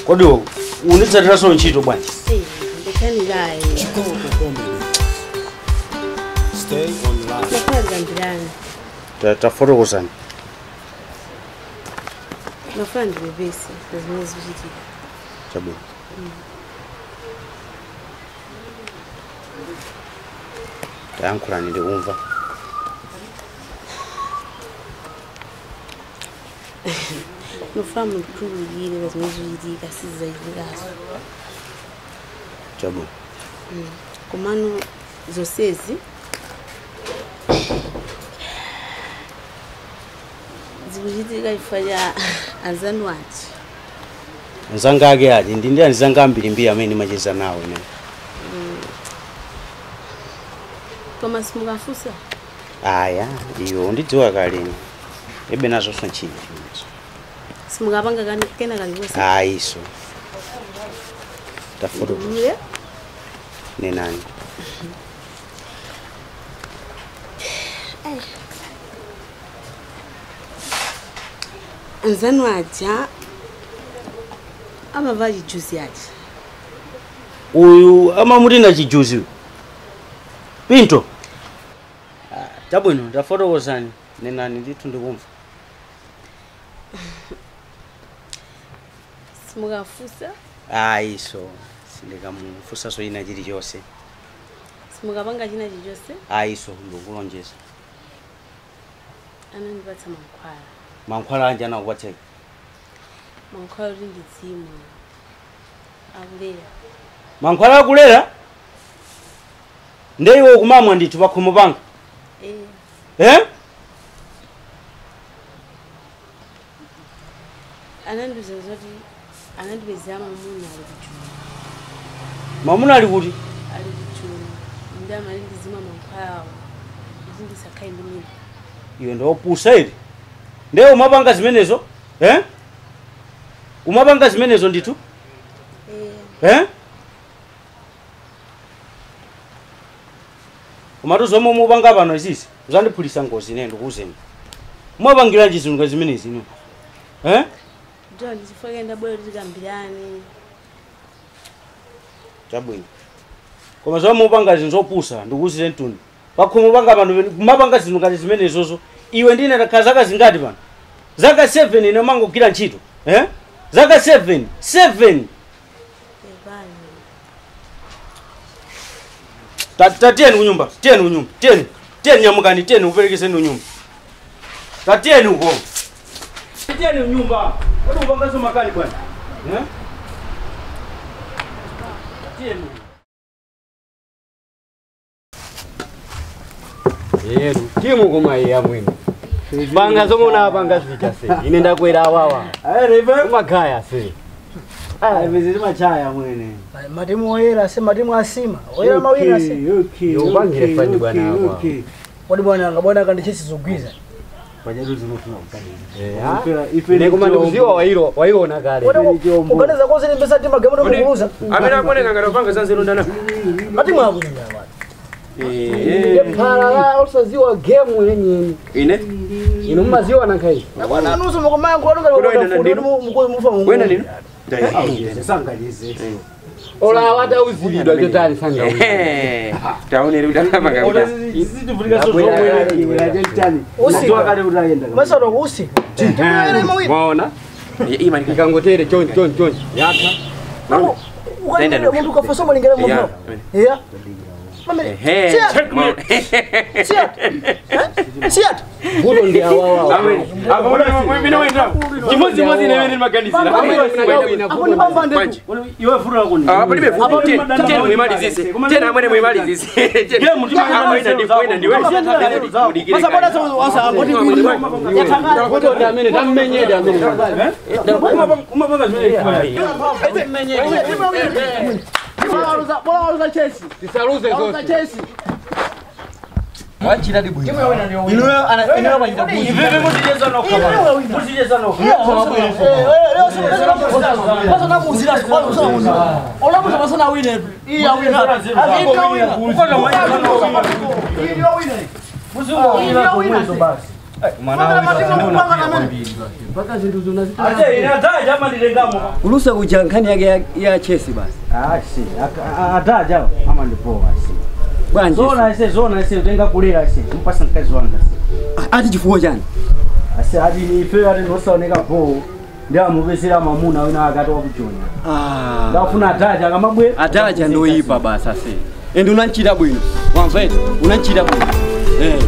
Kodi unitsatiraso ntchito bwanji? Ndikanilayi. Stay online. Tafotokozani. Mafuna ndibebese zimene zikuchitika. Chabwino. Tayankhulani ndikumva. Nofuna mundikhululukire zimene zikuchitika sizizachitikaso. Chabwino. Komano zonsezi zikuchitika chifukwa cha anzanu aja. Anzanga ake aji ndi anzanga ambirimbiri amene ndimacheza nawo ine. Koma simukafunsa? Aya, iwo ndidziwa kale ine. Ibe nazonso ntchito zimenezo. Simukapanga kena kalikonse? Ayiso. Tafotokoza. Nenani. Anzanu aja amava chijuzi aja. Uyu amamutina chijuzi. Pinto. Chabwino ndafotokozani nenani ndithu ndikumva. Simukafunsa? Ayiso. Sindikamufunsaso ina chilichonse. Simukapanga china chilichonse? Ayiso ndikulonjeza. Anandipatsa mankhwala. Mankhwala anje anakupatseka? Mankhwala kuti ndizimwa. Akulera. Mankhwala akulera? Nde iwe ukumamwa ndithu pakhomo panga? Eh? Anandiuza zoti anandipezera mamuna ali kuchulu. Mamuna ali kuti? Ali kuchulu. Ndi amati ndizimwa mankhwalawo kuti ndisakhale ndi mimba. Iwe ndiopusa iri. Nde umapanga zimenezo? Eh? Umapanga zimenezo ndithu? Eh? Komatu zomwe mupanga pano izizi uzandiphulitsa ngozi ine ndikuwuzeni. Mumapangiranji zinthu ngati zimenezi inu? Eh? John, chifukwa ndabwera kuti tikambirane. Chabwino. Koma zomwe mupanga zinthu zopusa ndikuwuzire mtundu. Pakhomo panga pano kumapanga zinthu ngati zimenezozo. Iwe ndine takhala zaka zingati pano? Zaka 7 ine mangogwira ntchito. Eh? Zaka 7. 7. Tatiyeni kunyumba, tiyeni kunyumba, tiyeni. Tiyeni nyamukani, tiyeni uperekezeni kunyumba. Tatiyeni uko. Tiyeni kunyumba. Kodi upanganso makani bwana? Eh? Tiyeni. Yeru, timu koma iya mwini. Panga zomwe unapanga zija se. Ine ndakwera awawa. Umagaya se. Ayi machaya mwene. Matimu oyera se matimu asima. Oyera mawina se. Okay. Upangire fani bwana awa. Kodi bwana ngabona kandichesi zogwiza. Pajalu zinofuna kukadira. Ife ne koma ndikuziwa wairo waiona kale. Uganiza konse ndipesa timu gamoto kuluza. Amene akuoneka ngati upanga zanzeru ndana. Matimu akunyanya bwana. Phala la osaziwa game yenyeni. Ine? Inu mmaziwa nankhai. Bwana anuso mukomango anonga mufa mungu. Wena nino? Sangalize. Ola watauzilidwa chotani sangauzi. Taonere kuti anapanga kuti. Masaro usika. Waona? Ikangotere chonchi chonchi chonchi. Yatha. Ukanena munthu ukafosa malingana munthu. Yeah. Siat. Vuto ndi awawa. Chimodzimodzi ine imene ndimaganizira. Iwe vuto lako ndi. Ah, palibe vuto. Tena muimalizise. Tena amene muimalizise. Tena ndiwe. Masabona wasa ngoti Vuto ndi amene tammenyede amene. Umapanga zimene. Bora Chelsea. Tisaluze zonse. Chelsea. Wachira di bwino. Inu ana wachita bwino. Ife muzicheza nokha. Muzicheza nokha. Leo sio na muzira sio muzira. Ola muza masana wine. Iya wina. Iya wina. Muzingo wina basi. Mpaka zinthu zonazita. Ate ine ataja amanditengamo. Kulusa kuja nkhani yake ya chesi basi. Ah si, ataja amandipowa si. Bwanji. Zona ise zona ise utenga kulera ise mpasa mkazi wanga. Ati chifukwa chani? Ase ati ife ati nosaoneka po. Ndi amupezera mamuna wina akati wakujonya. Ah. Ndafuna ataja akamabwe. Ataja ndoyipa basi ase. Ende unanchita bwino. Wamveta? Unanchita bwino. Eh.